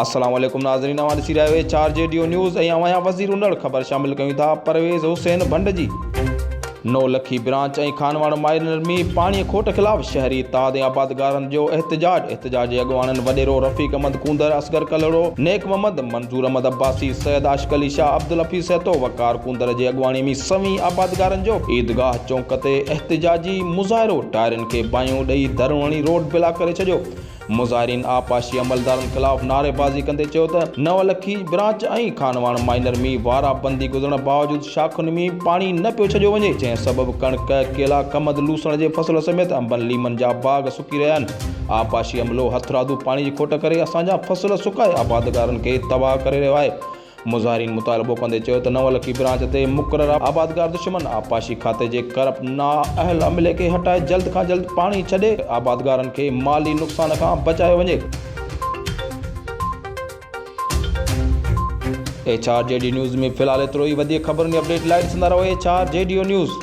السلام عليڪم ناظرين اوهان ڏسي رهيا آهيو H R G D O news ۽ اوهان جا وزير انڙ خبر شامل ڪيون ٿا پرويز حسين ڀنڊ جي نولکي برانچ ۽ خانواڙ مائنر ۾ پاڻي کوٽ خلاف شهري اتحاد ۽ آبادگارن جو احتجاج احتجاج جي اڳواڻن وڏيرو رفيق احمد ڪونڌر اصغر ڪلهوڙو نيڪ محمد منظور احمد عباسي سيد عاشق علي شاهه عبدالحفيظ سهتو وقار ڪونڌر جي اڳواڻي ۾ سوين آبادگارن جو عيدگاهه چونڪ تي احتجاجي مظاهرو ٽائرن کي باهيون ڏئي ڌرڻو هڻي روڊ بلاڪ ڪري ڇڏيو. مظاهرين آبپاشي عملدارن خلاف نعريبازي ڪندي چيو ته نولکي برانچ ۽ خانواهڻ مائنر ۾ وارا بندي گذرڻ باوجود شاخن ۾ پاڻي نه پيو ڇڏيو وڃي جنهن سبب ڪڻڪ، ڪيلا، ڪمند، لوسڻ جي فصل سميت انبن ليمن جا باغ سڪي رهيا آهن. آبپاشي عملو هٿرادو پاڻي جي کوٽ ڪري اسان جا فصل سڪائي آبادگارن کي تباهه ڪري رهيو آهي. مظاهرين مطالبو ڪندي چيو ته نولکي برانچ تي مقرر آبادگار دشمن آبپاشي کاتي جي ڪرپٽ نااهل عملي کي هٽائي جلد کان جلد پاڻي ڇڏي آبادگارن کي مالي نقصان کان بچايو وڃي. H R G D news ۾ في الحال ايترو ئي وڌيڪ خبرن جي اپڊيٽ لاء ڏسندا رهو H R G D O news.